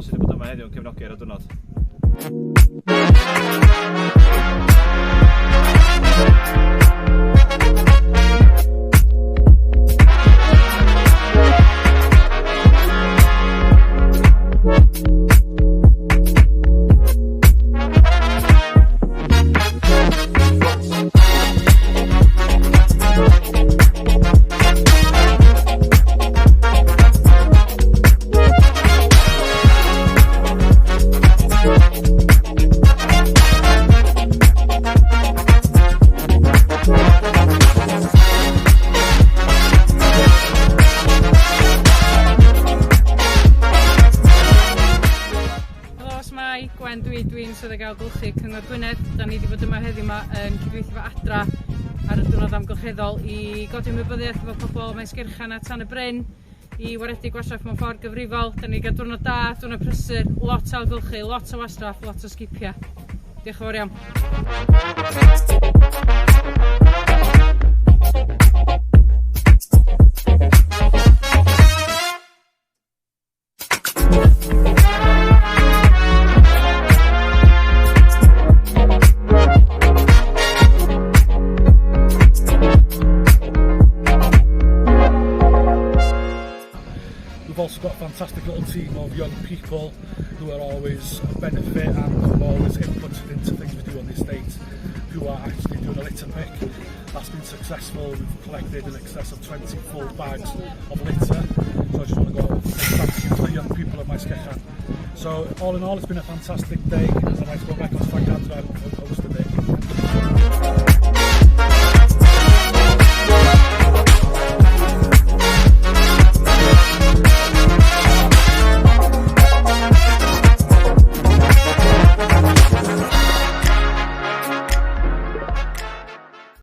gwahanol sydd wedi bod yma heddiw yn cefnogi ar y diwrnod. Helo, shwmae, Gwen dwi, dwi'n swyddog ailgylchu Cyngor Gwynedd. Da ni wedi bod yma heddiw yma yn cydweithio efo Adra ar y diwrnod amgylcheddol i godi ymwybyddiaeth efo pobl Maesgeirchan a Tan y Bryn i waredu gwastraff mewn ffordd gyfrifol. Da ni wedi cael diwrnod da, diwrnod prysur, lot o ailgylchu, lot o wastraff, lot o sgipiau. Diolch yn fawr iawn. We've also got a fantastic little team of young people who are always a benefit and who are always inputted into things we do on the estate, who are actually doing a litter pick. That's been successful. We've collected in excess of 20 full bags of litter. So I just want to go and say thank you to the young people of Maesgeirchen. So all in all, it's been a fantastic day, and I'd like to go back on to thank Adra and host the day.